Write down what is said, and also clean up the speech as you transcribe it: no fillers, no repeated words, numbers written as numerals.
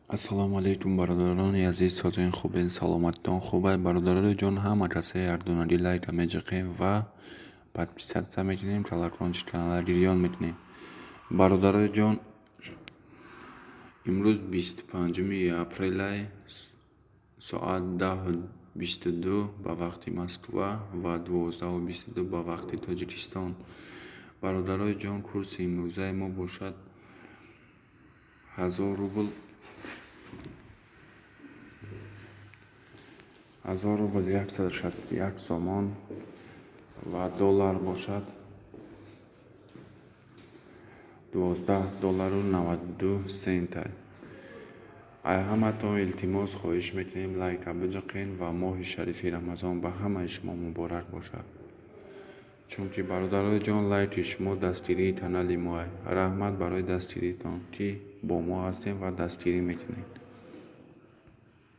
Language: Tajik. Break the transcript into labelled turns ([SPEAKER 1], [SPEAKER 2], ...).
[SPEAKER 1] Ассалому алайкум, бародарони азиз, созен, хубен, саломатитон хубай? Бародарои ҷон, ҳама касе ҳардунаги лайка меҷиқем ва подписаться мекунем, колокольчик канала гирён мекунем. Бародарои ҷон, имрӯз 25-уми апрелай, соат 10:22 ба вақти Москва ва 12:22 ба вақти Тоҷикистон. Бародарои ҷон, курси имрӯзаи мо бошад 1000 рубл, 1000 рубл 161 сомон ва доллар бошад 12 доллару 92 сента. Ай ҳаматон илтимос, хоҳиш мекунем, лайка биҷиқен ва моҳи шарифи Рамазон ба ҳамаи шумо муборак бошад. Чунки, бародарои ҷон, лайки шумо дастгирии канали моа. Раҳмат барои дастгиритон, ки бо мо ҳастем ва дастгирӣ мекунед.